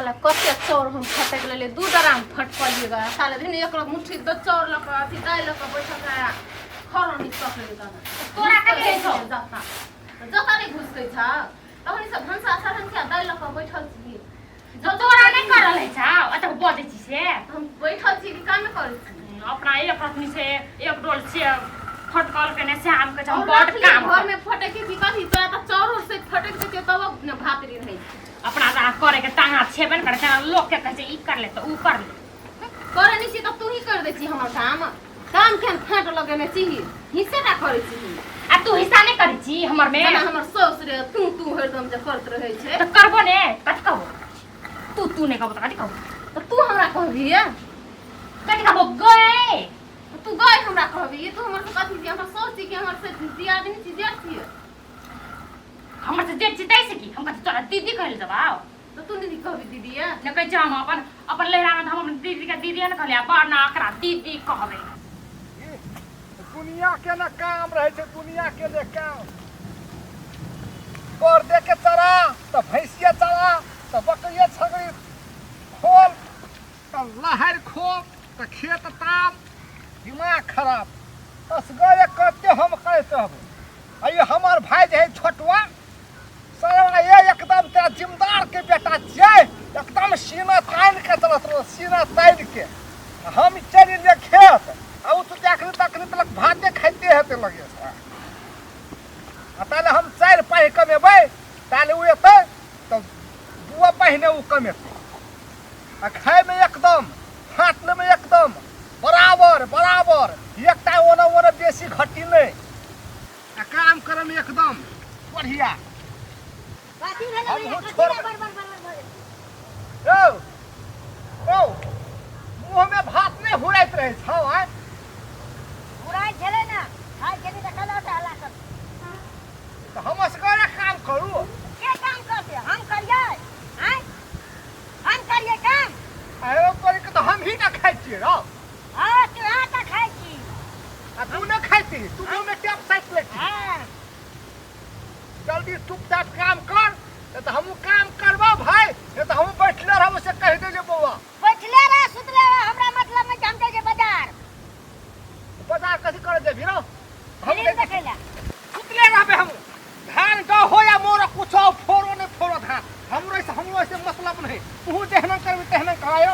साला कते चाउर हम फटक लेलियै, 2 डरा हम फटकलियै गा। साला दिन एक मुट्ठी द चाउर लऽ कऽ अथी दालि लऽ कऽ बैठल रहे, खरनी पकड़ि दादा। तोरा कथी घुसकै छौ? जत्ता जत्ता नहि घुसकै छ, तखन सब भनसा चढ़न छै, दालि लऽ कऽ बैठल छी। जब तोरा नहि करल है छौ, एतऽ बजै छी से। हम बैठल छी कि काम करै छी? अपना एक रत्नी से एक डोल से फटकल के ने श्याम के हम और बड़ रखली काम घर में फटक के की कथी? तोरा तऽ चाउर से फटक देतियौ तब ने भात री रहै। अपना जहाँ करे के तहाँ छेबे ने करे छै, लोक के कहै छै ई कर ले तऽ ऊ कर ले। करे नहीं छी तऽ तू ही कर दै छी हमर काम। काम केहन फाँट लगेने छी, हिस्से टा करै छी। आ तू हिस्सा नहि करै छी हमर में? जेना हमर साउस रे, तू तू हरदम जे करत रहै छै। तऽ करबो ने, कथी कहबो? तू तू नहि कहबो तऽ कथी कहबो? तऽ तू हमरा कहबी? कथी कहबो गए? तू गए हमरा कहबी? तू हमर से कथी छी? हमर साउस छी कि हमर से दियादनी छी, जेठ छी? हमर से जेठ छी तै से की? हम कथी तोरा दीदी कहै लए जबाव? तऽ तू दीदी कहबी? दीदी ये ने कहै छै हम अपन अपन लहरा में, हम अपन दीदी के दीदी ने कहलियै, बड़ ना एकरा दीदी कहबै। दुनिया के ने काम रहै छै, दुनिया के जे काम बरदे के चरा तऽ भैंसिया चरा तऽ बकरिया छगरी खोल तऽ लहरि खोल तऽ खेत ताम, दिमाग खराब। असगरे कते हम करैत रहबै? आ ई हमर भाय जे है छोटुआ सरवा, ये एकदम तेरा जिम्मेदार के बेटा छियै, एकदम सीना तानि के चलत रहो, सीना तानि के। हम चलि एलियै खेत आ ओ तऽ अखनी तखनी तलक भाते खाइते हेतै लगे साला। आ ताले हम 4 पाइ कमेबै, ताले ओ एतै तऽ 2 पहिने ओ कमेतै। आ खायमे एकदम फाटनेमे एकदम बराबर बराबर, एकटा ओना ओना बेसी घटी नहि, आ काम करम एकदम बढ़िया। कथी भेलै हम भैया? हूँ कथी छोड़ ला बड़ बड़ बड़ बड़ भऽ गेल? यौ यौ, मुँहमे भात नहि हुराइत रहै छौ? आँय, बुराइ छलै ने, खाइ छली तऽ कलौ तऽ हल्ला कर। तऽ हम असगरे काम करू? के काम करतै? हम करियै? आँय, हम करियै काम? अरे तोरी के तऽ हम ही ना खाइ छियै रौ। हँ, तू यहाँ तऽ खाइ छी। आ तू नहि खाइ छी, तू मुँहमे टेप साटि लै छी। हँ। जल्दी चुपचाप काम कर, नहीं तऽ हमहूँ काम करबो भाय, नहीं तऽ हमहूँ बैठले रहबो, से कहि दे जे बौआ। बैठले रह, सुतले रह, हमरा मतलब नहीं, हम जाइ बाजार। बाजार कथी करे जेबही रौ? हम फिल्म देखै ला। सुतले रहबे हमहूँ। धान गहो या मोरो कुछो फोड़ो नहीं फोड़ो धान, हमरो ऐसे हमरो ऐसे मतलब नहीं। तू जेहना करबी तेहना करायो।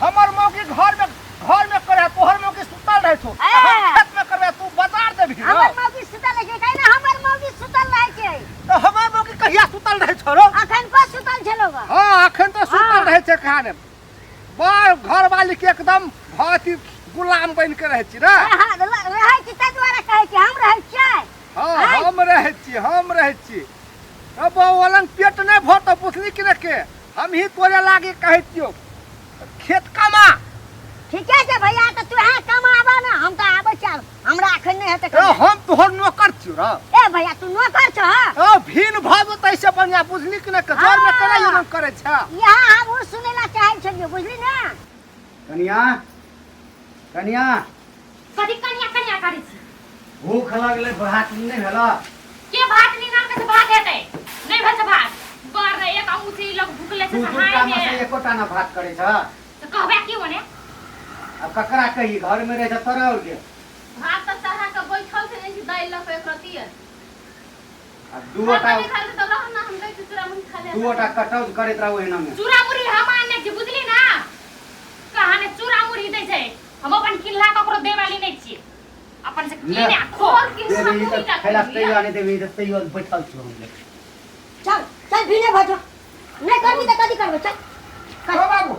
हमर मौकी घर में घर में करे, तोहर मौकी सुतल रहे छौ। हम खेत में करबे, तू बाजार देबही रौ? हमर मौगी सुतल रहै छै काहे ने? हमर मौगी सुतल रहै छै। तऽ हमर मौकी कहिया सुतल रहे छौ रौ? अखन को सुतल छलौ गा। हाँ, अखन तऽ सुतल हाँ। रहे छै। कहाने बड़ घरवाली के एकदम अथी गुलाम बनि के रहै छी ने। हाँ, रहै छी ताहि दुआरे कहै छी, हम रहै छियै। हाँ। आँय? हम रहै छी, हम रहै छी। अब ओलन पेट नहि भरतौ, पुछली कि ने के हम ही तोरे लागी कहै छियौ, खेत कमा। ठीके छै भैया, तऽ तू यहाँ कमाबऽ ने, हम तऽ आबै छी आब। हमरा अखन नहि हेतै ए कमाइ। हम तोहर नौकर छियौ रौ। ए भैया, तू नौकर छह? ओ भीन भऽ जेतै से बढ़िया, बुझली कि ने के जर में केना यून करै छै। यहाँ हमहूँ सुनै ला चाहै छलियै, बुझली ने? कनिया, कनिया। कथी कनिया कनिया करै छी? भूख लगलै, भात नहि भेल? के भात निकाल के से भात हेतै? नहि भेल छै भात। बड़ रे एक अंगूठी लोग भूखले छै। तू से दूटा हाय में से ने एकोटा ना भात करै छ। तऽ कहबै की ओने? आब ककरा कही? घर में रहै छ तोरा और के। भात तऽ चढ़ा कऽ बैठल छै, नहि छै दालि लऽ कऽ एक रत्ती। आब दूटा भात नहि खाइ तऽ रह ना, हम दै छी चूड़ा मुरही खा ले। दूटा कटौज करैत रहू एना में। चूड़ा मुरही हम आनने छी, बुझली ना? कहा ने चूड़ा मुरही दै छै। हम अपन किल्ला ककरो दै वाली नहि छियै। अपन से ले। कीने आ खो। तोहर किल्ला देवी मुरही तऽ टा खैला खेलियै। तैयो नहि देवी तऽ तैयो बैठल छी हम। चल चल, भिने भजो नहि करबी तऽ कथी करबै? चल। हो बाबू,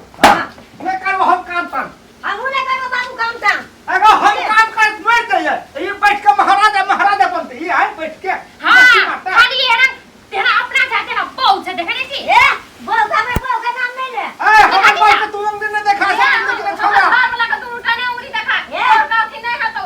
नहि करबो हम काम ताम। हमहूँ नहि करबो बाबू काम ताम। अगर हम काम करैत मरि जाइए, ई बैठ के महाराजा महाराजा बनतै, ई आइ बैठ के हाँ मस्ती मारतै। खाली एना तेना अपना जाते ना बहु छै, देखै नहि छी? ए बहू के, हमरा बहू के नाम नहि ले। ए हमर बहू के तू उंगली नहि देखा सकैत कि नहि छौड़ा? घर वाला के दूटा ने उंगली देखा। ए। और कथी नहि है तो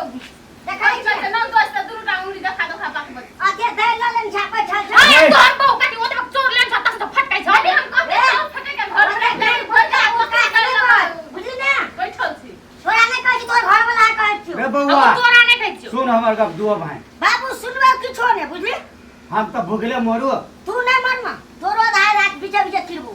देखै कथी छियै। कहै छै नन दोस्त तऽ दूटा उंगली देखा देखा बात बज। अते दालि लऽ लेने छै, बैठल छै। अरे तोहर बहु कथी ओतबा चोर लेन छ तक फटकै छ? अरे हम कहते चाउर फटे के घर में दालि भरि जा, ओकरा दालि लऽ कऽ बुझली ने? बैठल छी। तोरा नहि कहै छी, तोहर घरवला के कहै छियौ। रे हम बौआ, तोरा नहि कहै छियौ। सुन हमर गप दुओ भाई। बाबू, सुनबो किछो नहि, बुझली? हम तऽ भुखले मरू। तू नहि मरमा, तोरो आधा रात बीचे बीचे थिरबो।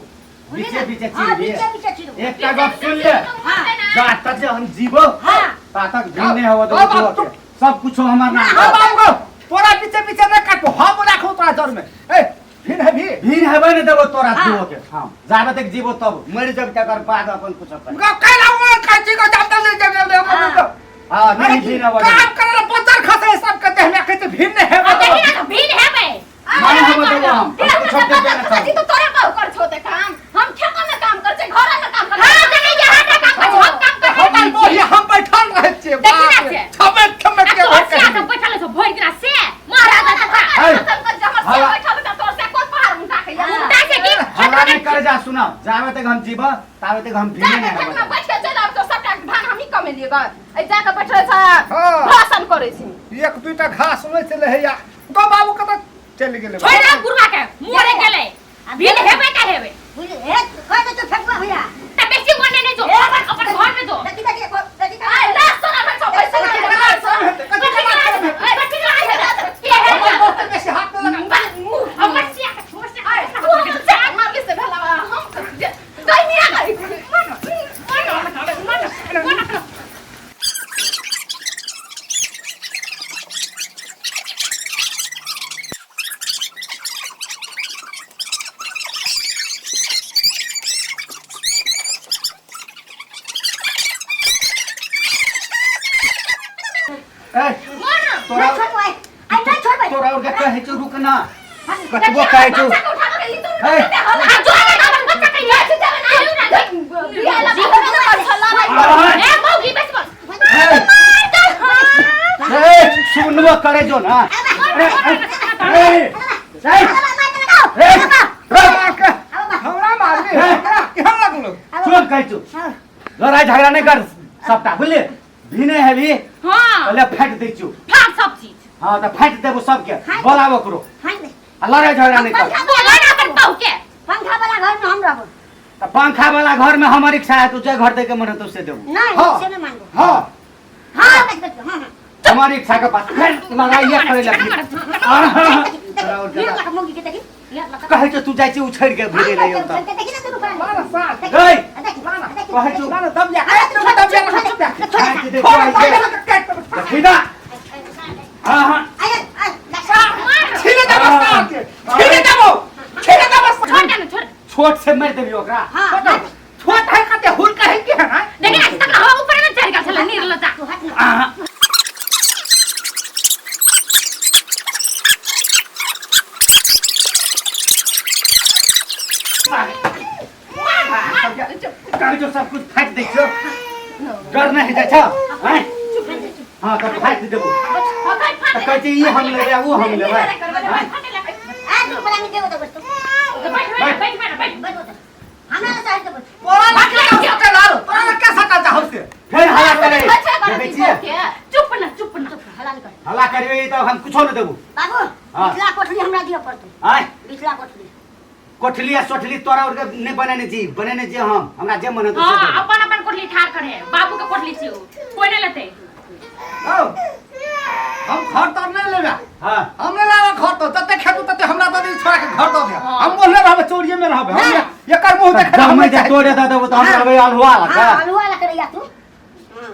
बुझली बीचे ना? बीचे हाँ, चिरबिहे। बीचे बीचे चिरबो। एकटा गप सुन ले। हाँ। जा तक जे हम जीबो हाँ। ता तक भिन्ने हवा हाँ, बाप, दो सब कुछ हमर नाम। हाँ बाबू गो, तोरा पीछे पीछे नहीं काटबो, हम राखो तोरा जर में। ए फिर है भी भीड़ हेबै ने देबो तोरा हाँ। जीवो के। हां, जाबे तक जीबो तब मरि जब तकर बाद अपन कुछ कर। गो कैला वो काची को जाम दे दे दे दे। हाँ। हां, नहीं भीड़ हवा काम करे पत्थर खसे सब कहते हम कहते भीड़ नहीं है। आ देखी ना तो भीड़ हेबै। नहीं हेबै देबो हम। तेरा हम कुछो के देना जी तो तोरे कहू कर छो ते काम, हम खेतो में काम कर छे, घरे में काम कर। हां, देखै यहाँ का काम कर, हम काम कर। हम बोलिए हम बैठल रहे छे। देखी ना छे। छमे छमे आ के तोहर से आके बैठल छौ भरि दिना से महाराजा तथा है। खत्म कर हमर से हला। बैठल त तोर से कोन पहाड़ उठा के या उल्टा छै कि हल्ला नहीं कर जा सुना, जाबे तक हम जीबो ताबे तक हम जा भीड़ के नहीं खेत हेबै में बैठ के चलि आब तो सबटा धान हमही कमेलियै ग। ए जा के बैठल छ हाँ। भाषण करै छी। एक दुईटा घास नै चले है या गो बाबू कत चलि गेलै। छोड़ि दे बुढ़वा के, मरे गेलै। भीड़ हेबै का हेबै? बुझली? हे, कह दे तू फेकुआ भैया। त बेसी ओने नै जो, अपन अपन घर में जो। देखी, देखी, देखी, ए लाज शरम है छौ, पैसा कथी नहीं लाज शरम हेतै? कथी लाज शरम हेतै? कथी लाज हेतै? के हे हमर दोस्त बेसी हाथ न लगा। हमर सिया के छोड़ से ए तू हमर से मारली से भेला हम दैनिया गई। ए तोरा नहीं छोड़बै, आइ नहीं छोड़बै। तोरा और के कहै छौ रुक ना, कतबो कहै छौ। बच्चा के उठा के ई तो ए आ जो ना अपन बच्चा के ले बियाह ला कर छला। ए मौगी बस बस। ए सुनबो करे जो ना। ए ए ए ए हमरा मारबी, हमरा केहन लगलो? सुन कहै छौ, लड़ाई झगड़ा नहीं कर सबटा, बुझली? भिने हेबी। हां, पहिले फाटि दै छौ। फाड़ सब चीज। हां, त फाटि देबो सबके, बोलाबो करो हाँ, नहीं। आ लड़ाई झगड़ा नहीं कर। बोला ना अपन बहू के। पंखा वाला घर में हम रहबो। त पंखा वाला घर में हमर इच्छा है, तू जे घर दे के मन तो से देबो। नहीं, हाँ। से नहीं मानबो। हां। हाँ, देख, देख, हाँ, हाँ। हमारी इच्छा के पास फिर लड़ाई करे लगी। देखी, ये लगा मौगी के देखी, ये लगा। कहै छौ तू जाइ छी उछड़ि के भिड़े रही त। देखी ना दुनू प्राणी। मारा साथ। देखी, गई। देखी, देखी, कहै छौ ना ना दम जा, दम जा, दम जा। कहै छी देखो छोड़ आई दम के। जा, काट दे। देखी ना। हां हां, आय, आय, देख। छीने देबो साथ के, छीने देबो, छीने देबो। छोड़ दे ना, छोड़। छोट से मारि देबी ओकरा। हाँ, छोट छोट है कते हुल कहे के है ना। देखी ना तक हवा ऊपर में चढ़ गेल छला निर्लजा। तू हट ना। आहा। कहै छौ सब कुछ फाटि दै छौ, डर नहि जाइ छौ? हैं? हां, त फाटि देबो। त कहै छै ई हम लेबै ओ हम लेबै। हैं? आय, दुनू प्राणी देबो तो बस तू। बैठ बैठ बैठ बैठ बैठ। बैठ बैठ। हमरा ना चाहे तो बैठ। तोरा लग के सकल आरो, तोरा लग के सकल चाहौ से। फेर हल्ला करे देखै छियै? चुप ना, चुप ना। चुप, हल्ला नहीं कर। हल्ला करबै तऽ हम कुछो नहि देबो। बाबू, हाँ। बिचला कोठली हमरा दिअ पड़तौ। आँय, बिचला कोठली। कोठली आ सोठली तोरा और के नहि बनेने छी, बनेने छी हम, हमरा जे मन हेतौ से हां, देबो। अपन अपन कोठली ठार करे, बाबू के कोठली छी उ, कोई नहीं लेतै। हौ, हम घर तर नहीं लेबे। हां, हम नहीं लेबे घर तर, जते खेतू तते हमरा दऽ दे, छोड़ा के घर दऽ दे। हम बोलले रहबे, चोरिये में रहबे। हम एकर मुंह देखे हम जमै नहीं जे चाहै। तोरे दऽ देबो तऽ हम रहबै अल्हुआ लऽ हाँ, कऽ। अलुआ लग रही तू।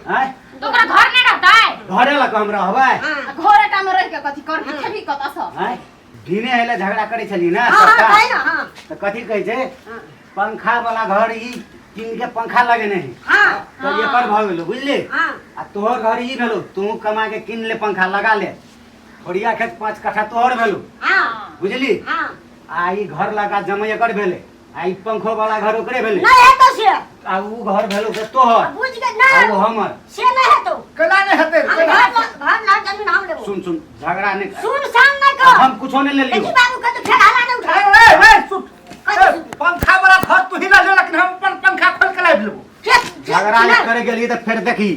आँय, तो ओकरा घर नहीं रहतै? घरे लऽ कऽ हम रहबै। हाँ। घरे टा में रह के कथी कर खेबी कत से? आँय, भिने हेले झगड़ा करै छली ना हाँ, हाँ, सबटा। कहे ना, हाँ। तऽ कथी कहै छै? हाँ। पंखा वाला घर ई किन के पंखा लगेने है हाँ, तऽ एकर भऽ गेलो, बुझली? हाँ। आ तोहर घर ई भेलो, तू कमा के किन ले पंखा लगा ले, थोड़िया खेत 5 कट्ठा तोहर भेलो, हाँ, बुझली? हाँ। आ ई घर लगा जमै एकर भेलै, आ ई पंखो वाला घर ओकरे भेलै। नहीं है तो से। आ ऊ घर भेलो से तोहर, बुझ गए आ ना, ऊ हमर। से नहीं है तो। केना नहीं हेतै? हम केना? घर घर ना जमीन हम लेबो। सुन सुन, झगड़ा नहीं कर। सुन सान नहीं कर। हम कुछो नहीं लेलियो। देखी बाबू के तो फेर हल्ला नहीं उठा। ए ए ए सुन, ए, पंखा वाला घर तू ही ना ले, लेकिन हम अपन पंखा खोल के लाबि लेबो। झगड़ा नहीं करे गेलियै तऽ फेर देखी।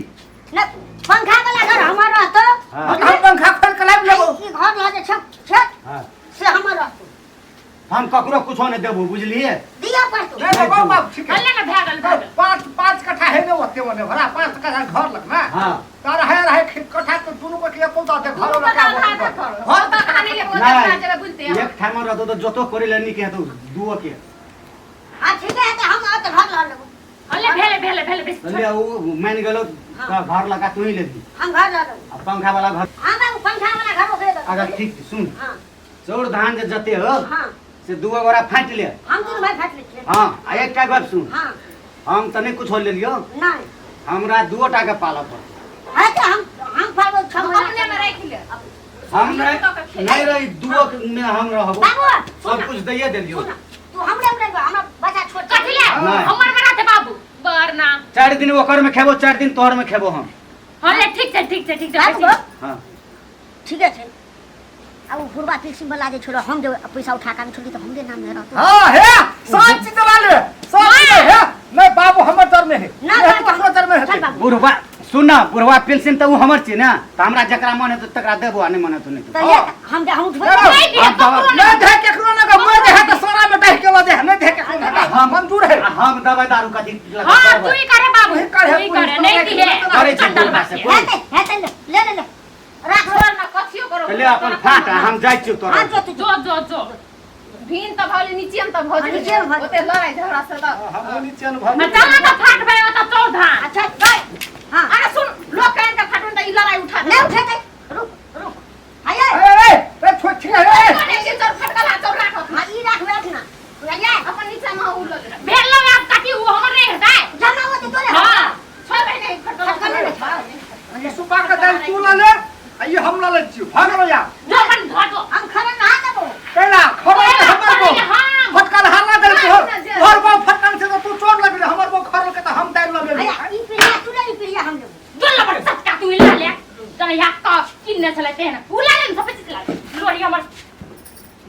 ना, पंखा वाला घर हमर रहतो। हाँ। हम पंखा खोल के लाबि लेबो। ई घर रह जे छत छत हाँ। से हमर रहतो। हम ककरो कुछो नहीं देबो, बुझलियै? दिअ पड़तो। नहीं नहीं बाबू बाबू ठीक है। हल्ला ना भए गेल, भए गेल। 5 5 कट्ठा है ने ओते ओने भरा, 5 कट्ठा घर लग ना। हाँ। तारा है रहे कट्ठा तो दुनू को के पौधा दे घर दुनू लगा कट्ठा घर घर घर तऽ कहानी ले नहीं, जेबै बुझते। एक ठाम रहतो तऽ जोतो करे ले नीक हेतौ दुओ के। हाँ, ठीक है। बेसी ले उ मान गेलो हाँ। घर लगा तू ही लेबी हम घर लऽ लेबै। आ पंखा वाला घर हाँ बाबू, पंखा वाला घर ओकरे दऽ अगर देबै। ठीक छै, सुन हाँ चौर धान जे जते हो हाँ से दूगो गोरा फाँटि ले हम दुनू भाई फाटि लै छियै। हाँ आ एकटा गप सुन हाँ हम तऽ नहि कुछो लेलियो नहि हमरा दूओ टा के पालऽ पड़तै। है तऽ हम हम फाड़बै 6 महीना अपने में राखि ले हम नहीं नहीं रही दूओ में हम रहबो बाबू सुन सब ना, कुछ दैये देलियो सुन ना, तू हमरे में रहबो, हमरा बच्चा छोट छै। कथी ले नहि। हमर में रहते बाबू बरना 4 दिन ओकर में खेबो 4 दिन तोहर में खेबो हम हाँ ले ठीक छै ठीक छै ठीक छै बाबू बेसी। हाँ ठीके छै आ ओ बुढ़बा पेंशन वाला जे छोड़ो हम जे पैसा उठा के छोड़ी तऽ हमरे नाम में रहतो हाँ हे सब चीज ला ले सब चीज हे नहीं बाबू हमर डर में है ना नहीं बाबू, ककरो डर में चल है बाबू बुढ़वा सुन ना बुढ़वा पेंशन तऽ उ हमर छी ना तऽ हमरा जकरा मन हेतौ तकरा देबो आ नहि मन हेतौ नहि देबो। तऽ ये हम जे हम उठबै चलो। नहीं दिए आप दवा- ककरो नहीं दे केकरो ना मैं दे तो सोरा में डह के ला दे नहीं दे केकरो ना हम मंजूर है आ हम दवाई दारू कथी लगा हाँ करबै? तू ही करे बाबू तू ही करे, तू ही तू ही करे नहीं करे, दिए करै छै चंडल बुढ़वा से बात कोई हेतै हेतै ले ले ले ले राख छोड़ ना कथियो करो ले अपन फाट आ हम जाइ छियौ तोरा हाँ जो तू जो जो जो भीन त भले नीचे त भऽ हाँ, नीचे भऽ जेतै ओते लड़ाई झगड़ा से त हम नीचे आ चल ना तो फाट भाई ओतऽ चौर धान अच्छा गए हाँ अरे सुन लोग कहन के फाटुन त ई लड़ाई उठा नहीं उठेतै रुक रुक आये ए ए ए छोड़ छिया ए कोने के चोर फटकल हा चोर राख हाँ ई राख राख ना आये अपन नीचा में उ लगे भेल लो आप कथी उ हमर नहीं हेतै जमा होते तोरे हाँ छोड़ बहिने फटकल फटकल नहीं ई सुपा के दाल तू ला ले आ ई हम ला ले छियो भाग लो यार जो अपन घर जो हम खरा नहा देबो कैला खबर के हमर बो हाँ फटकल हल्ला दे तोहर तोहर बो फटकल से तो तू चोट लग हमर बो खरल के तो हम दाल ला ले आये ई पिरिया तू ले ई पिरिया हम लेबो जो लबड़ सटका तू ला ले चल या का किन्ने छलै तेहन उ ला ले सब चीज ला ले लोरी हमर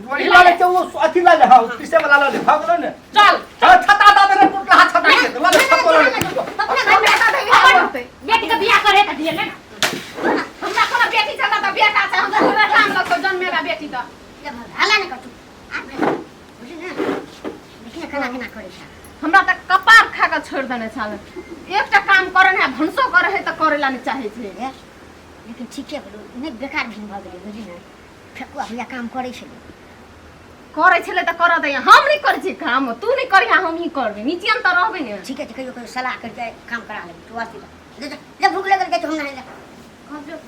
लोरी ला ले तो वो अथी ला ले हां पीसे वाला ला ले भाग लो ने चल चल छता दा दे टूटला हाथ छता के ला ले छतो ला ले अपने घर में बेटा दे अपन बेटी के बियाह करे त दिए ले ना हमरा कोनो बेटी छ त बेटा छ हम पूरा काम लगतो जन्मेला बेटी त ले हला नहीं कर तू आप बुझली ना देखिए केना केना करै छै हमरा त कपार खा के छोड़ देने छल एकटा काम करे है भनसो करे है त करेला नहीं चाहे छै हे, लेकिन ठीके बोलू नहि बेकार भिन भऽ गेलै बुझली ने फेकुआ भैया काम करै छलै करै छलै त कर दे हम नहीं करै छी काम तू नहीं करिहा हम ही करबै नीचे त रहबै ने ठीके छै कहियो कहियो सलाह करि के काम करा लेबै तू अस्थिर ले जा ले भूख लगल जाइ छै हम नहाय ले कहलियौ